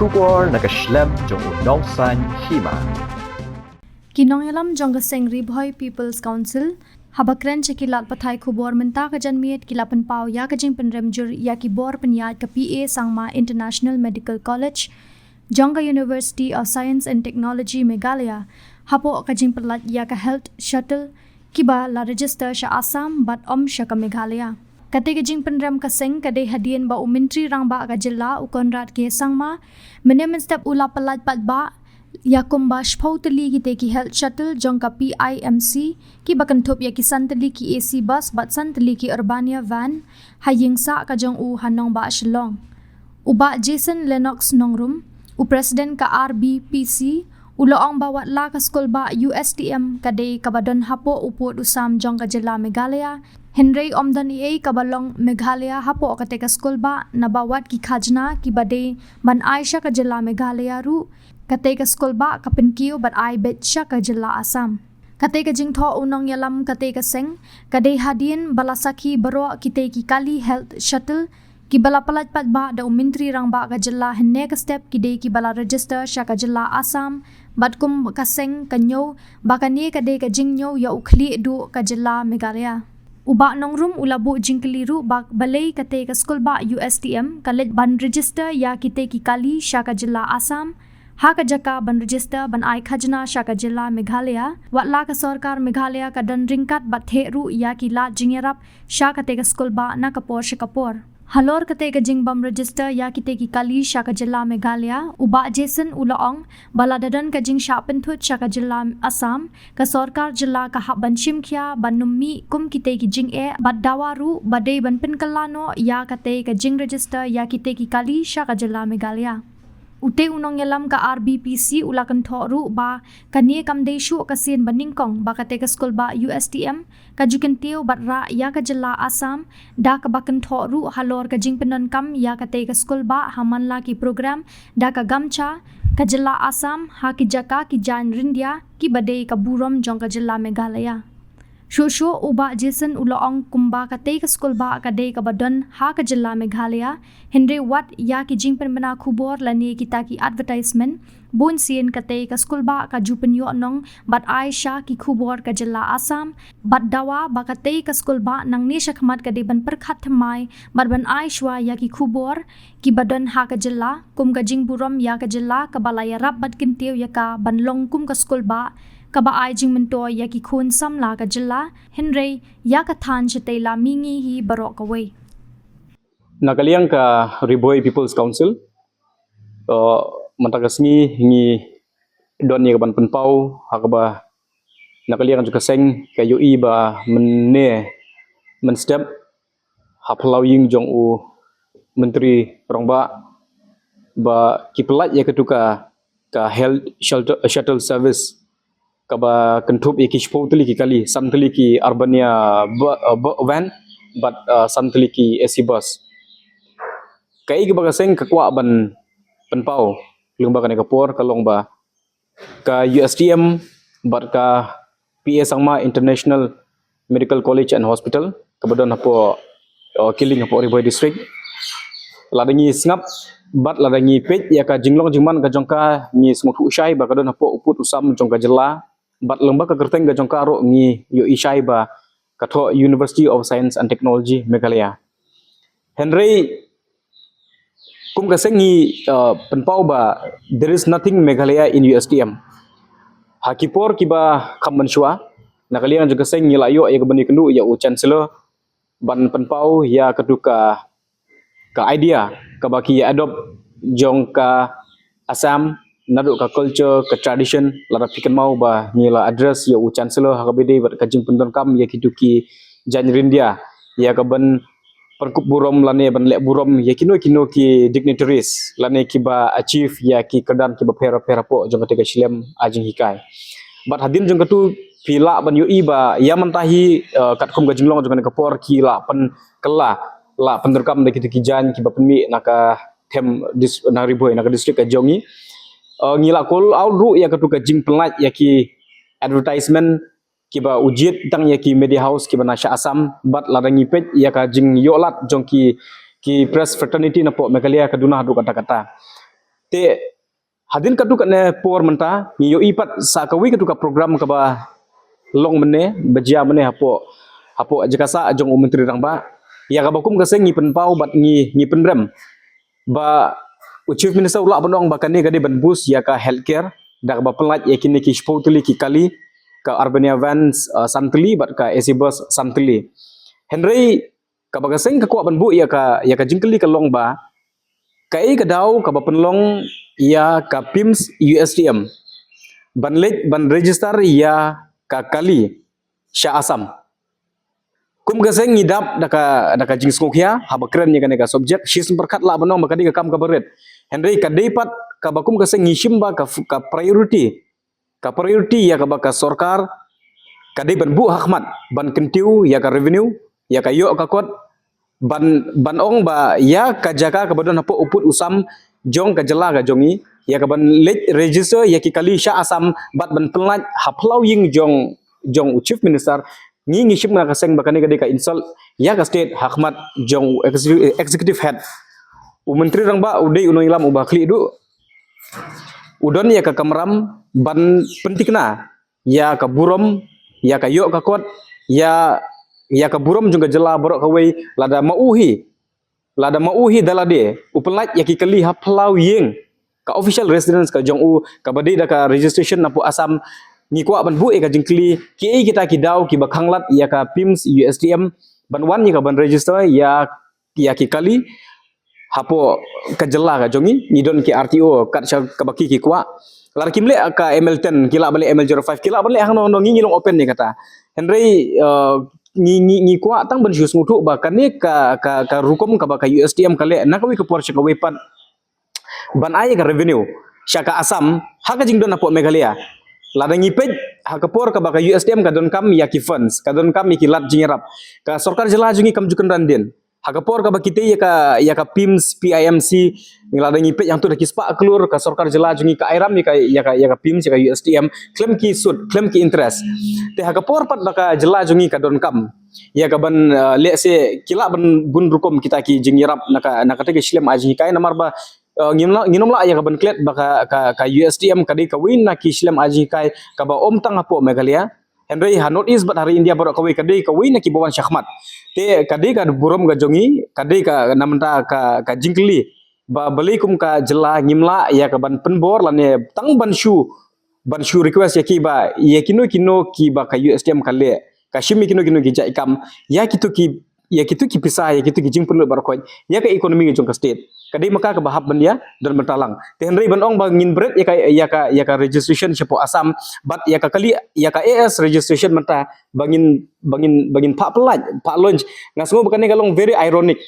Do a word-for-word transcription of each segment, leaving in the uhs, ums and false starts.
Khubor na ka shlem jong u nongsan hima. Ki nongïalam jong ka seng Ri Bhoi People's Council, haba kren sha ki lad pathai khubor mynta ka janmiet, ki la pynpaw ïa ka jingpynrem jur ïa ki bor pynïaid ka P A Sangma International Medical College jong ka University of Science and Technology Meghalaya hapoh ka jingpyllait ïa ka health shuttle kiba la register sha Assam bad ym sha ka Meghalaya. Kata ka jingpynrem ka seng ka dei hadien ba u Myntri Rangbah ka jylla u Conrad K Sangma mynne mynstep u la pyllait paidbah ïa kumba shiphew tylli kitei ki health shuttle jong ka P I M C, kiba kynthup ïa ki san tylli ki A C bus bad san tylli ki Urbania van, ha ïing sah ka jong u ha nongbah Shillong. U Bah Jason Lennox Nongrum, u President ka R B P C, u la ong ba wat la ka skulbah U S T M ka dei kaba don hapoh u pud u sam jong ka jylla Meghalaya, hynrei ym don ei ei kaba long Meghalaya hapoh kata ka skulbah, naba wat ki khajna kiba dei ban ai sha ka jylla Meghalaya ruh, kata ka skulbah ka pynkiew bad ai beit sha ka jylla Assam. Kata ka jingthoh u nongïalam kata ka seng ka dei hadien ba la sakhi baroh kitei ki kali health shuttle kiba la pyllait paidbah da u Myntri Rangbah ka jylla, hynne ka step ki dei kiba la register sha ka jylla Assam, bad kum ka seng ka ñiew ba kane ka dei ka jingñiew ïa u khlieh duh ka jylla Meghalaya. U Bah Nongrum u la buh jingkylli ruh ba balei kata ka skulbah U S T M ka leit ban register ïa kitei ki kali sha ka jylla Assam, ha ka jaka ban register ban ai khajna sha ka jylla Meghalaya, wat la ka sorkar Meghalaya ka don ryngkat bad theh ruh ïa ki lad jingïarap sha kata ka skulbah na ka por sha ka por. Halor kata ka jingbym register ïa kitei ki kali sha ka jylla Meghalaya, u Bah Jason u la ong ba lada don ka jingshah pynthut sha ka jylla Assam, ka sorkar jylla ka hap ban shim khia ban ym mih kum kitei ki jingeh bad dawa ruh ba dei ban pynkylla noh ïa kata ka jingregister ïa kitei ki kali sha ka jylla Meghalaya. Ute u nongïalam ka R B P C u la kynthoh ruh ba kane kam dei shuh ka sien ba nyngkong ba kata ka skulbah U S T M ka ju kyntiew bad rah ïa ka jylla Assam da kaba kynthoh ruh halor ka jingpyndonkam ïa kata ka skulbah ha man la ki program da ka GAMCHA ka jylla Assam ha ki jaka ki jaiñ ryndia kiba dei ka burom jong ka jylla Meghalaya. Shuh shuh u Bah Jason u la ong kumba kata ka skulbah ka dei kaba don ha ka jylla Meghalaya, hynrei wat ïa ki jingpynbna khubor lane kita ki advertisement, bun sien kata ka skulbah ka ju pynïoh nong bad ai sha ki khubor ka jylla Assam, bad dawa ba kata ka skulbah nangne shakhmat ka dei ban pyrkhat thymmai bad ban ai shuwa ïa ki khubor kiba don ha ka jylla kum ka jingburom ïa ka jylla kaba la ïarap bad kyntiew ïa ka ban long kum ka skulbah kaba ai jingmyntoi ïa ki khun samla ka jylla, hynrei ïa ka thaiñ shatei la mihngi hi baroh kawei. Na ka liang ka Ri Bhoi People's Council, uh, mynta ka sngi ngi don ïa ka ban pynpaw ha kaba na ka liang jong ka seng ka ïohi ba mynne mynstep ha phyllaw ïing jong u Myntri Rangbah ba ki pyllait ïa katu ka, ka health shuttle, shuttle service kaba kynthup ïa ki shiphew tylli ki kali, san tylli ki Urbania bu-, uh, bu-, van bad, uh, san tylli ki A C bus. Kaei kaba ka seng ka kwah ban pynpaw lyngba kane ka por ka long ba ka U S T M bad ka P A Sangma International Medical College and Hospital kaba don hapoh, uh, Killing hapoh Ri Bhoi District. Lada ngi sngap bad lada ngi peit ïa ka jinglong jingman ka jong ka, ngi sngewthuh shai ba ka don hapoh u pud u sam jong ka jylla, bad lyngba ka kyrteng ka jong ka ruh ngi ïohi shai ba ka thoh University of Science and Technology Meghalaya. Hynrei kum ka seng ngi, uh, pynpaw ba there is nothing Meghalaya in U S T M. Ha ki por kiba kham mynshuwa, na ka liang jong ka seng ngi la ïoh ïa ka ban ïakynduh ïa u Chancellor ban pynpaw ïa katu ka, ka idea kaba ki adopt jong ka Assam, naduh ka culture, ka tradition, lada phi kynmaw ba ngi la address ïa u Chancellor ha kaba ïadei bad ka jingpyndonkam ïa kitu ki jaiñ ryndia, ïa ka ban pynkup burom lane ban leh burom ïa kino kino ki dignitaries lane kiba achieve ïa ki kyrdan kiba pher pher hapoh jong kata ka shlem ai jinghikai. Bad hadien jong katu phi lah ban ïohi ba ïa mynta hi, eh, katkum ka jinglong jong kane ka por ki la pynkylla, la pyndonkam da kitu ki jaiñ kiba pynmih na ka them dis-, na Ri Bhoi, na ka district ka jong ngi. Eh, ngi la call out ruh ïa katu ka jingpynlait ïa ki advertisement kiba u jied tang ïa ki media house kiba na sha Assam, bad lada ngi peit ïa ka jingïohlad jong ki, ki press fraternity napoh Meghalaya ka duna haduh katta katta. Te hadien katto katne por mynta ngi ïohi pat sa kawei katto ka program kaba long mynne, ba jia mynne hapoh, hapoh jaka sah jong u Myntri Rangbah. Ïa kaba kum ka seng ngi pynpaw bad ngi, ngi pynrem ba u Chief Minister u lah ban ong ba kane ka dei ban boost ïa ka healthcare da kaba pynlait ïa kine ki shiphew tylli ki kali, ka Urbania vans, uh, san tylli bad ka A C bus san tylli. Hynrei kaba ka seng ka kwah ban buh ïa ka, ïa ka jingkylli ka long ba kaei ka daw kaba pynlong ïa ka PIMS U S T M ban leit ban register ïa ka kali sha Assam. Kum ka seng ngi dap da ka, da ka jingsngewkhia haba kren ïa kane ka subject, shisien pyrkhat lah ban ong ba ka dei ka kam kaba rit. Hynrei ka dei pat kaba kum ka seng ngi shim ba ka, ka priority, ka priority ïa kaba ka sorkar ka dei ban buh hakhmat ban kyntiew ïa ka revenue, ïa ka ïoh ka kot, ban, ban ong ba ïa ka jaka kaba don hapoh u pud u sam jong ka jylla ka jong ngi, ïa kaban leit register ïa ki kali sha Assam bad ban pynlait ha phyllaw ïing jong, jong u Chief Minister. Ngi, ngi shim na ka seng ba kane ka dei ka insult ïa ka state hakhmat jong u executive, executive head. U Myntri Rangbah u dei u nongïalam uba khlieh duh, u don ïa ka kamram ban pynthikna ïa ka burom, ïa ka ïoh ka kot, ïa, ïa ka burom jong ka jylla baroh kawei. Lada ma u hi, lada ma u hi da lade u pynlait ïa ki kali ha phyllaw ïing, ka official residence ka jong u kaba dei da ka registration napoh Assam, ngi kwah ban buh ïa ka jingkylli, kiei kita ki daw kiba khanglad ïa ka PIMS U S T M ban wan ïa kaban register ïa, ïa ki kali hapoh ka jylla ka jong ngi? Ngi don ki R T O kat sha kaba ki, ki kwah. Lada kim leh ka M L ten, ki lah ban leh M L zero five, ki lah ban leh hangno hangno, ngi, ngi long open ïa kata. Hynrei, uh, ngi, ngi, ngi kwah tang ban shu sngewthuh ba kane ka, ka, ka rukom kaba ka U S T M ka leh na kawei ka por sha kawei pat ban ai ïa ka revenue sha ka Assam ha ka jingdon hapoh Meghalaya. Lada ngi peit ha ka por kaba ka U S T M ka donkam ïa ki funds, ka donkam ïa ki lad jingïarap, ka sorkar jylla jong ngi kam ju kynran dien. Ha ka por kaba kitei ïa ka, ïa ka PIMS, P I M C, lada ngi peit hangto da ki spah klur, ka sorkar jylla jong ngi ka airam ïa ka, ïa ka, ïa ka PIMS, ïa ka U S T M khlem ki sud, khlem ki interest. Te ha ka por pat ba ka jylla jong ngi ka donkam ïa kaban, uh, lehse ki lah ban bun rukom kita ki jingïarap na ka, na kata ka shlem ai jinghikai, namar ba, uh, ngim lah, ngin ym lah ïa kaban klet ba ka, ka, ka U S T M ka dei kawei na ki shlem ai jinghikai kaba ym tang hapoh Meghalaya, hynrei ha North East bad ha ri India baroh kawei ka dei kawei na kiba wan shakhmat. Te ka dei ka burom ka jong ngi, ka dei ka, na mynta ka, ka jingkylli ba balei kum ka jylla ngim lah ïa kaban pynbor lane tang ban shu, ban shu request ïa ki ba ïa kino kino kiba ka U S T M ka leh, ka shim ïa kino kino ki jait kam, ïa kito ki, ïa kito ki pisa, ïa kito ki jingpynlut baroh khoit ïa ka economy ka jong ka state, ka dei ma ka kaba hap ban ïa don bynta lang. Te hynrei ban ong ba ngin bret ïa ka, ïa ka, ïa ka registration shapoh Assam bad ïa ka kali, ïa ka A S registration mynta ba ngin, ba ngin, ba ngin phah pynlait, phah launch, nga sngew ba kane ka long very ironic.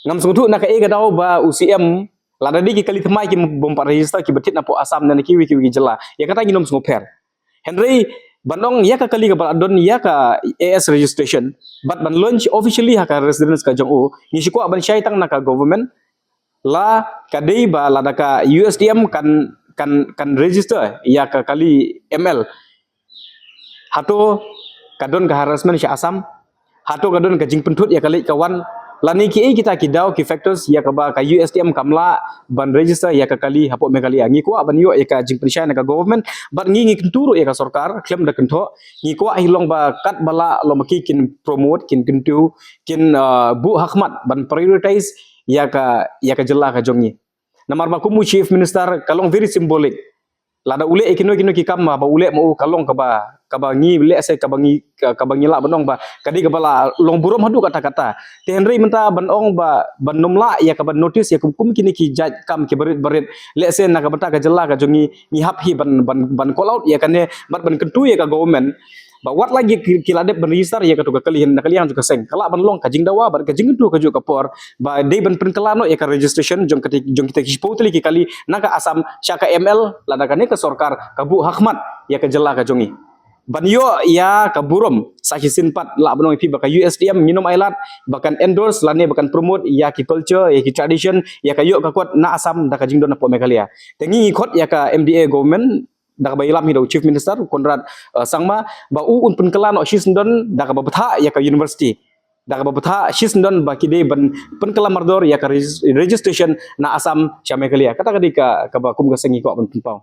Ngam sngewthuh na kaei ka daw ba u C M, lada dei ki kali thymmai ki bym pat register kiba thied napoh Assam ne na kiwei kiwei ki jylla, ïa kata ngin ym sngewpher. Hynrei ban ong ïa ka kali kaba la don ïa ka A S registration bad ban launch officially ha ka residence ka jong u, ngi shu kwah ban shai tang na ka government, la ka dei ba lada ka U S T M kan, kan, kan register ïa ka kali M L, hato ka don ka harassment sha Assam? Hato ka don ka jingpynthut ïa ka leit ka wan? Lane kiei kita ki daw ki factors ïa kaba ka U S T M kam lah ban register ïa ka kali hapoh Meghalaya? Ngi kwah ban ïoh ïa ka jingpynshai na ka government bad ngi, ngi kyntu ruh ïa ka sorkar khlem da kynthoh. Ngi kwah hi long ba katba lah long ba ki kin promote, kin kyntiew, kin, uh, buh hakhmat ban prioritize ïa ka, ïa ka jylla ka jong ngi. Namar ba kum u Chief Minister ka long very symbolic. Lada u leh ïa kino kino ki kam ba u leh ma u ka long kaba, kaba ngi lehse kaba ngi, ka, kaba ngi lah ban ong ba ka dei kaba la long burom haduh katta katta. Te hynrei mynta ban ong ba ban ym lah ïa kaban notice ïa kum, kum kine ki jait kam kiba rit ba rit, lehse na ka bynta ka jylla ka jong ngi, ngi hap hi ban, ban, ban call out ïa kane bad ban kyntu ïa ka government ba wat la ki, ki la dep ban register ïa kato ka kali na ka liang jong ka seng, ka lah ban long ka jingdawa bad ka jingkyntu kajuh ka por ba dei ban pynkylla noh ïa ka registration jong kata, jong kita ki shiphew tylli ki kali na ka Assam sha ka M L, lada kane ka sorkar ka buh hakhmat ïa ka jylla ka jong ngi. Ban ïoh ïa ka burom, sa shisien pat lah ban ong ïa phi ba ka U S T M ngin ym ailad ba kan endorse lane ba kan promote ïa ki culture, ïa ki tradition, ïa ka ïoh ka kot na Assam da ka jingdon hapoh Meghalaya. Te ngi, ngi khot ïa ka M D A government da kaba ïalam hi da u Chief Minister Conrad, uh, Sangma ba u un pynkylla noh shisyndon da kaba bthah ïa ka university. da kaba bthah shisyndon ba ki dei ban pynkylla mardor ïa ka regis- registration na Assam sha Meghalaya. Kata ka dei ka kaba kum ka seng ngi kwah ban pynpaw.